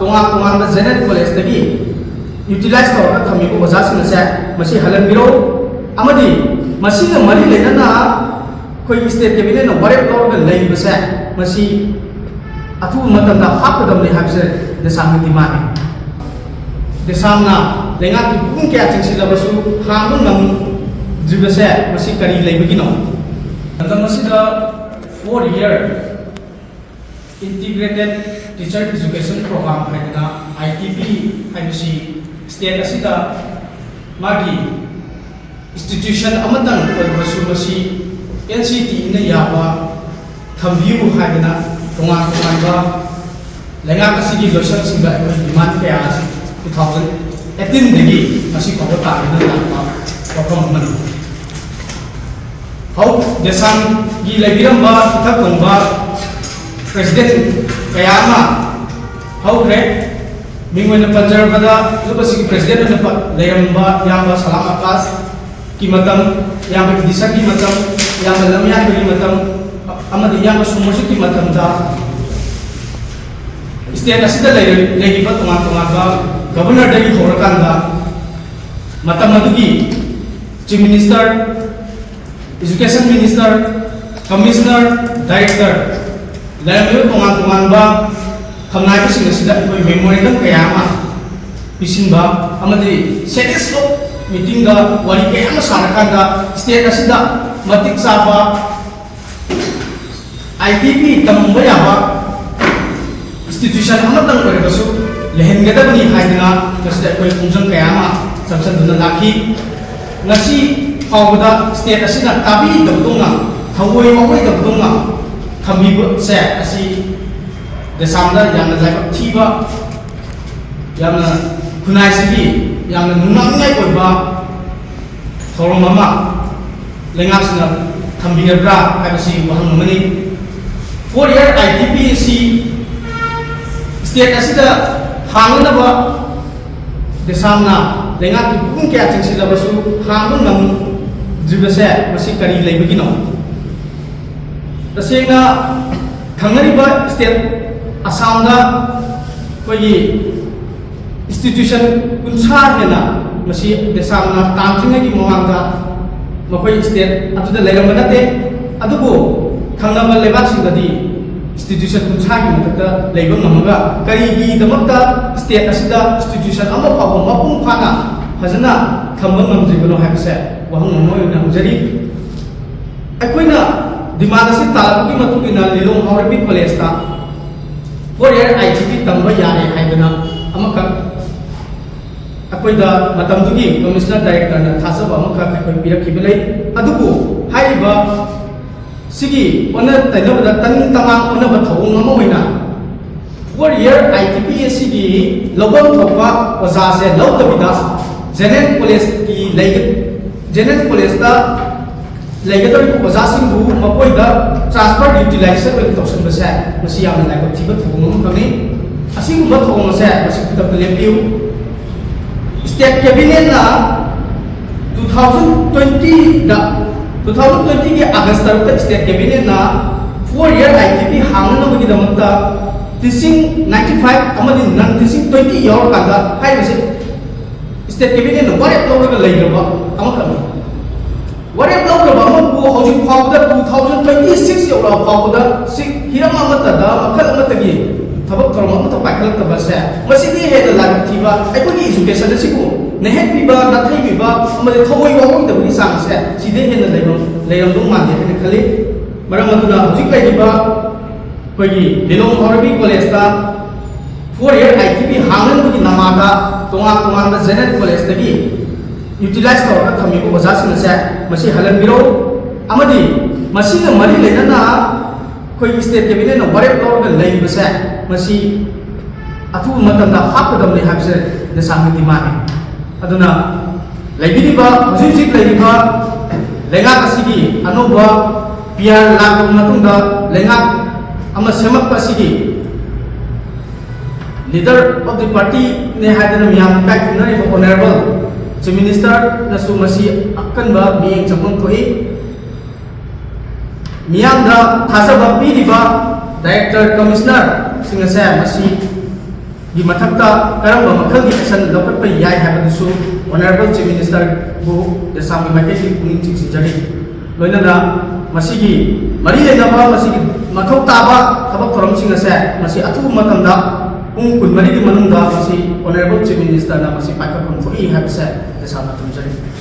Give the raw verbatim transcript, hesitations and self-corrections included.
ꯇꯣꯉꯥꯟ ꯇꯣꯉꯥꯟꯕ general ꯀꯣꯂꯦꯖꯇꯒꯤ utilise ꯇꯧꯔꯒ ꯊꯝꯃꯤꯕ ꯑꯣꯖꯥꯁꯤꯡ ꯑꯁꯦ ꯃꯁꯤ ꯍꯜꯍꯟꯕꯤꯔꯛꯎ, ꯑꯃꯗꯤ ꯃꯁꯤꯒ ꯃꯔꯤ ꯂꯩꯅꯅ ꯑꯩꯈꯣꯏ ꯁ꯭ꯇꯦꯠ ꯀꯦꯕꯤꯅꯦꯠꯅ ꯋꯥꯔꯦꯞ ꯂꯧꯔꯒ ꯂꯩꯔꯤꯕꯁꯦ ꯃꯁꯤ ꯑꯊꯨꯕ ꯃꯇꯝꯗ ꯍꯥꯞꯀꯗꯕꯅꯤ ꯍꯥꯏꯕꯁꯦ ꯗꯦꯁꯥꯝꯒꯤ ꯗꯤꯃꯥꯟꯅꯤ꯫ ꯗꯦꯁꯥꯝꯅ ꯂꯩꯉꯥꯛꯀꯤ ꯄꯨꯡ ꯀꯌꯥ ꯆꯪꯁꯤꯜꯂꯕꯁꯨ ꯍꯥꯡꯕ ꯉꯝꯗ꯭ꯔꯤꯕꯁꯦ ꯃꯁꯤ ꯀꯔꯤ ꯂꯩꯕꯒꯤꯅꯣ? ꯃꯇꯝ ꯑꯁꯤꯗ four year Integrated Teacher Education Program ꯍꯥꯏꯗꯅ, I T P ꯍꯥꯏꯕꯁꯤ ꯁ꯭ꯇꯦꯠ ꯑꯁꯤꯗ ꯃꯥꯒꯤ ꯏꯟꯁꯇꯤꯇ꯭ꯌꯨꯁꯟ ꯑꯃꯇꯪ ꯑꯣꯏꯔꯕꯁꯨ ꯃꯁꯤ N C T ꯏꯅ ꯌꯥꯕ ꯊꯝꯕꯤꯌꯨ ꯍꯥꯏꯗꯅ ꯇꯣꯉꯥꯟ ꯇꯣꯉꯥꯟꯕ ꯂꯩꯉꯥꯛ ꯑꯁꯤꯒꯤ ꯂꯣꯏꯁꯪꯁꯤꯡꯗ ꯑꯩꯈꯣꯏ ꯗꯤꯃꯥꯟ ꯀꯌꯥ ꯑꯁꯤ two thousand eighteen ꯗꯒꯤ ꯉꯁꯤ ꯐꯥꯎꯕ ꯇꯥꯗꯨꯅ ꯂꯥꯛꯄ ꯋꯥꯐꯝ ꯑꯃꯅꯤ꯫ ꯍꯧ ꯗꯦꯁꯥꯝꯒꯤ ꯂꯩꯕꯤꯔꯝꯕ ꯏꯊꯛ ꯊꯣꯡꯕ ꯄ꯭ꯔꯦꯁꯤꯗꯦꯟ ꯀꯌꯥ ꯑꯃ ꯍꯧꯈ꯭ꯔꯦ꯫ ꯃꯤꯡ ꯑꯣꯏꯅ ꯄꯟꯖꯔꯕꯗ, ꯂꯨꯞ ꯑꯁꯤꯒꯤ ꯄ꯭ꯔꯦꯁꯤꯗꯦꯟ ꯑꯣꯏꯅ ꯄ-, ꯂꯩꯔꯝꯕ ꯏꯌꯥꯝꯕ ꯁꯂꯥꯝ ꯑꯀꯥꯁꯀꯤ ꯃꯇꯝ, ꯏꯌꯥꯝꯕ ꯏꯗꯤꯁꯟꯒꯤ ꯃꯇꯝ, ꯏꯌꯥꯝꯕ ꯂꯝꯌꯥꯟꯕꯒꯤ ꯃꯇꯝ, ꯑꯃꯗꯤ ꯏꯌꯥꯝꯕ ꯁꯣꯃꯣꯔꯖꯤꯠꯀꯤ ꯃꯇꯝꯗ ꯁ꯭ꯇꯦꯠ ꯑꯁꯤꯗ ꯂꯩꯔ-, ꯂꯩꯔꯤꯕ ꯇꯣꯉꯥꯟ ꯇꯣꯉꯥꯟꯕ ꯒꯕꯔꯅꯔꯗꯒꯤ ꯍꯧꯔꯀꯥꯟꯗ ꯃꯇꯝ ꯑꯗꯨꯒꯤ chief minister, education minister, commissioner, director, ꯂꯩꯔꯝꯂꯤꯕ ꯇꯣꯉꯥꯟ ꯇꯣꯉꯥꯟꯕ ꯐꯝꯅꯥꯏꯕꯁꯤꯡ ꯑꯁꯤꯗ ꯑꯩꯈꯣꯏ ꯃꯦꯃꯣꯔꯦꯟꯗꯝ ꯀꯌꯥ ꯑꯃ ꯄꯤꯁꯤꯟꯕ ꯑꯃꯗꯤ ꯁꯦꯇꯤꯁꯐꯥꯏꯗ ꯃꯤꯇꯤꯡꯗ ꯋꯥꯔꯤ ꯀꯌꯥ ꯑꯃ ꯁꯥꯔꯀꯥꯟꯗ ꯁ꯭ꯇꯦꯠ ꯑꯁꯤꯗ ꯃꯇꯤꯛ ꯆꯥꯕ I T P ꯇꯝꯕ ꯌꯥꯕ ꯏꯟꯁꯇꯤꯇ꯭ꯌꯨꯁꯟ ꯑꯃꯇꯪ ꯑꯣꯏꯔꯕꯁꯨ ꯂꯩꯍꯟꯒꯗꯕꯅꯤ ꯍꯥꯏꯗꯅ ꯃꯁꯤꯗ ꯑꯩꯈꯣꯏ ꯈꯣꯡꯖꯪ ꯀꯌꯥ ꯑꯃ ꯆꯪꯁꯤꯟꯗꯨꯅ ꯂꯥꯛꯈꯤ꯫ ꯉꯁꯤ ꯐꯥꯎꯕꯗ ꯁ꯭ꯇꯦꯠ ꯑꯁꯤꯅ ꯇꯥꯕꯤꯗꯕꯗꯧꯅ, ꯊꯑꯣꯏ ꯋꯥꯑꯣꯏꯗꯕꯗꯧꯅ ꯊꯝꯕꯤꯕꯁꯦ ꯑꯁꯤ ꯗꯦꯁꯥꯝꯗ ꯌꯥꯝꯅ ꯂꯥꯏꯕꯛ ꯊꯤꯕ, ꯌꯥꯝꯅ ꯈꯨꯟꯅꯥꯏꯁꯤꯒꯤ ꯌꯥꯝꯅ ꯅꯨꯡꯅꯥꯡꯅꯤꯡꯉꯥꯏ ꯑꯣꯏꯕ ꯊꯧꯔꯝ ꯑꯃ ꯂꯩꯉꯥꯛꯁꯤꯅ ꯊꯝꯕꯤꯔꯕ꯭ꯔꯥ ꯍꯥꯏꯕꯁꯤ ꯋꯥꯍꯪ ꯑꯃꯅꯤ꯫ Four year I T P ꯑꯁꯤ ꯁ꯭ꯇꯦꯠ ꯑꯁꯤꯗ ꯍꯥꯡꯅꯅꯕ ꯗꯦꯁꯥꯝꯅ ꯂꯩꯉꯥꯛꯀꯤ ꯄꯨꯡ ꯀꯌꯥ ꯆꯪꯁꯤꯜꯂꯕꯁꯨ ꯍꯥꯡꯕ ꯉꯝꯗ꯭ꯔꯤꯕꯁꯦ ꯃꯁꯤ ꯀꯔꯤ ꯂꯩꯕꯒꯤꯅꯣ? ꯇꯁꯦꯡꯅ ꯊꯪꯅꯔꯤꯕ ꯁ꯭ꯇꯦꯠ ꯑꯁꯥꯝꯗ ꯑꯩꯈꯣꯏꯒꯤ institution ꯀꯨꯟꯊ꯭ꯔꯥ ꯍꯦꯟꯅ ꯃꯁꯤ ꯗꯦꯁꯥꯝꯅ ꯇꯥꯟꯗ꯭ꯔꯤꯉꯩꯒꯤ ꯃꯃꯥꯡꯗ ꯃꯈꯣꯏ state ꯑꯗꯨꯗ ꯂꯩꯔꯝꯕ ꯅꯠꯇꯦ꯫ ꯑꯗꯨꯕꯨ ꯊꯪꯅꯕ ꯂꯩꯕꯥꯛꯁꯤꯡꯗꯗꯤ institution ꯀꯨꯟꯊ꯭ꯔꯥꯒꯤ ꯃꯊꯛꯇ ꯂꯩꯕ ꯉꯝꯃꯒ ꯀꯔꯤꯒꯤꯗꯃꯛꯇ state ꯑꯁꯤꯗ institution ꯑꯃ ꯐꯥꯎꯕ ꯃꯄꯨꯡ ꯐꯥꯅ ꯐꯖꯅ ꯊꯝꯕ ꯉꯝꯗ꯭ꯔꯤꯕꯅꯣ ꯍꯥꯏꯕꯁꯦ ꯋꯥꯍꯪ ꯑꯃ ꯑꯣꯏꯅ ꯍꯪꯖꯔꯤ꯫ ꯑꯩꯈꯣꯏꯅ demand ꯑꯁꯤ ꯇꯥꯔꯛꯄꯒꯤ ꯃꯇꯨꯡ ꯏꯟꯅ ꯂꯤꯂꯣꯡ ꯍꯥꯎꯔꯩꯕꯤ ꯀꯣꯂꯦꯖꯇ four year I T P ꯇꯝꯕ ꯌꯥꯔꯦ ꯍꯥꯏꯗꯅ ꯑꯃꯈꯛ ꯑꯩꯈꯣꯏꯗ ꯃꯇꯝꯗꯨꯒꯤ commissioner directorꯅ ꯊꯥꯖꯕ ꯑꯃꯈꯛ ꯑꯩꯈꯣꯏ ꯄꯤꯔꯛꯈꯤꯕ ꯂꯩ꯫ ꯑꯗꯨꯕꯨ ꯍꯥꯏꯔꯤꯕ ꯁꯤꯒꯤ ꯑꯣꯟꯅ ꯇꯩꯅꯕꯗ ꯇꯅꯤꯡ ꯇꯃꯥꯡ ꯑꯣꯟꯅꯕ ꯊꯧꯑꯣꯡ ꯑꯃ ꯑꯣꯏꯅ four year I T P ꯑꯁꯤꯒꯤ ꯂꯧꯐꯝ ꯊꯣꯛꯄ ꯑꯣꯖꯥꯁꯦ ꯂꯧꯗꯕꯤꯗ general collegeꯀꯤ ꯂꯩꯒ-, general collegeꯇ ꯂꯩꯒꯗꯧꯔꯤꯕ ꯑꯣꯖꯥꯁꯤꯡꯕꯨ ꯃꯈꯣꯏꯗ transfer utilization ꯑꯣꯏꯅ ꯇꯧꯁꯤꯟꯕꯁꯦ ꯃꯁꯤ ꯌꯥꯝꯅ ꯂꯥꯏꯕꯛ ꯊꯤꯕ ꯊꯧꯑꯣꯡ ꯑꯃꯈꯛꯅꯤ꯫ ꯑꯁꯤꯒꯨꯝꯕ ꯊꯧꯑꯣꯡ ꯑꯁꯦ ꯃꯁꯤ ꯈꯨꯗꯛꯇ ꯂꯦꯞꯄꯤꯌꯨ꯫ State cabinetꯅ two thousand twentyꯗ, two thousand twentyꯒꯤ August ꯇꯔꯨꯛꯇ state cabinetꯅ four year I T P ꯍꯥꯡꯅꯅꯕꯒꯤꯗꯃꯛꯇ teaching ninety five ꯑꯃꯗꯤ non teaching twenty ꯌꯥꯎꯔꯀꯥꯟꯗ ꯍꯥꯏꯔꯤꯕꯁꯦ state cabinetꯅ ꯋꯥꯔꯦꯞ ꯂꯧꯔꯒ ꯂꯩꯈ꯭ꯔꯕ ꯑꯃꯈꯛꯅꯤ꯫ ꯋꯥꯔꯦꯞ ꯂꯧꯈ꯭ꯔꯕ ꯑꯃꯕꯨ ꯍꯧꯖꯤꯛ ꯐꯥꯎꯕꯗ two thousand twenty six ꯌꯧꯔꯛꯑ ꯐꯥꯎꯕꯗ ꯁꯤ ꯍꯤꯔꯝ ꯑꯃꯠꯇꯗ ꯃꯈꯜ ꯑꯃꯠꯇꯒꯤ ꯊꯕꯛ ꯊꯧꯔꯝ ꯑꯃꯠꯇ ꯄꯥꯏꯈꯠꯂꯛꯇꯕꯁꯦ ꯃꯁꯤꯗꯤ ꯍꯦꯟꯅ ꯂꯥꯏꯕꯛ ꯊꯤꯕ, ꯑꯩꯈꯣꯏꯒꯤ education ꯑꯁꯤꯕꯨ ꯅꯩꯍꯠꯄꯤꯕ, ꯅꯥꯊꯩꯕꯤꯕ ꯑꯃꯗꯤ ꯊꯑꯣꯏ ꯋꯥꯍꯧꯗꯕꯒꯤ ꯆꯥꯡꯁꯦ ꯁꯤꯗꯩ ꯍꯦꯟꯅ ꯂꯩꯔꯝ-, ꯂꯩꯔꯝꯗꯧ ꯃꯥꯟꯗꯦ ꯍꯥꯏꯅ ꯈꯜꯂꯤ꯫ ꯃꯔꯝ ꯑꯗꯨꯅ ꯍꯧꯖꯤꯛ ꯂꯩꯔꯤꯕ ꯑꯩꯈꯣꯏꯒꯤ ꯂꯤꯂꯣꯡ ꯍꯥꯎꯔꯩꯕꯤ ꯀꯣꯂꯦꯖꯇ four year I T P ꯍꯥꯡꯅꯕꯒꯤ ꯅꯃꯥꯗ ꯇꯣꯉꯥꯟ ꯇꯣꯉꯥꯟꯕ general collegeꯇꯒꯤ utilize ꯇꯧꯔꯒ ꯊꯝꯃꯤꯕ ꯑꯣꯖꯥꯁꯤꯡ ꯑꯁꯦ ꯃꯁꯤ ꯍꯜꯍꯟꯕꯤꯔꯣ꯫ ꯑꯃꯗꯤ ꯃꯁꯤꯒ ꯃꯔꯤ ꯂꯩꯅꯅ ꯑꯩꯈꯣꯏꯒꯤ state cabinetꯅ ꯋꯥꯔꯦꯞ ꯂꯧꯔꯒ ꯂꯩꯔꯤꯕꯁꯦ ꯃꯁꯤ ꯑꯊꯨꯕ ꯃꯇꯝꯗ ꯍꯥꯞꯀꯗꯕꯅꯤ ꯍꯥꯏꯕꯁꯦ ꯗꯦꯁꯥꯝꯒꯤ demandꯅꯤ꯫ ꯑꯗꯨꯅ ꯂꯩꯕꯤꯔꯤꯕ, ꯍꯧꯖꯤꯛ ꯍꯧꯖꯤꯛ ꯂꯩꯔꯤꯕ ꯂꯩꯉꯥꯛ ꯑꯁꯤꯒꯤ ꯑꯅꯧꯕ P R ꯂꯥꯛꯂꯕ ꯃꯇꯨꯡꯗ ꯂꯩꯉꯥꯛ ꯑꯃ ꯁꯦꯝꯃꯛꯄ ꯑꯁꯤꯒꯤ leader of the partyꯅꯦ ꯍꯥꯏꯗꯅ ꯃꯤꯌꯥꯝꯅ ꯏꯀꯥꯏ ꯈꯨꯝꯅꯔꯤꯕ honourable Chief Ministerꯅꯁꯨ ꯃꯁꯤ ꯑꯀꯟꯕ ꯃꯤꯠꯌꯦꯡ ꯆꯪꯐꯝ ꯊꯣꯛꯏ꯫ ꯃꯤꯌꯥꯝꯗ ꯊꯥꯖꯕ ꯄꯤꯔꯤꯕ director commissionerꯁꯤꯡ ꯑꯁꯦ ꯃꯁꯤ ꯒꯤ ꯃꯊꯛꯇ ꯀꯔꯝꯕ ꯃꯈꯜꯒꯤ action ꯂꯧꯈꯠꯄ ꯌꯥꯏ ꯍꯥꯏꯕꯗꯨꯁꯨ Honourable Chief Minister ꯕꯨ ꯗꯦꯁꯥꯝꯒꯤ ꯃꯥꯏꯀꯩꯗꯒꯤ ꯄꯨꯛꯅꯤꯡ ꯆꯤꯡꯁꯤꯟꯖꯔꯤ꯫ ꯂꯣꯏꯅꯅ ꯃꯁꯤꯒꯤ ꯃꯔꯤ ꯂꯩꯅꯕ, ꯃꯁꯤꯒꯤ ꯃꯊꯧ ꯇꯥꯕ ꯊꯕꯛ ꯊꯧꯔꯝꯁꯤꯡ ꯑꯁꯦ ꯃꯁꯤ ꯑꯊꯨꯕ ꯃꯇꯝꯗ ꯄꯨꯡ ꯀꯨꯟꯃꯔꯤꯒꯤ ꯃꯅꯨꯡꯗ ꯃꯁꯤ Honourable Chief Minister ꯅ ꯃꯁꯤ ꯄꯥꯏꯈꯠꯐꯝ ꯊꯣꯛꯏ ꯍꯥꯏꯕꯁꯦ ꯗꯦꯁꯥꯝꯅ ꯊꯝꯖꯔꯤ꯫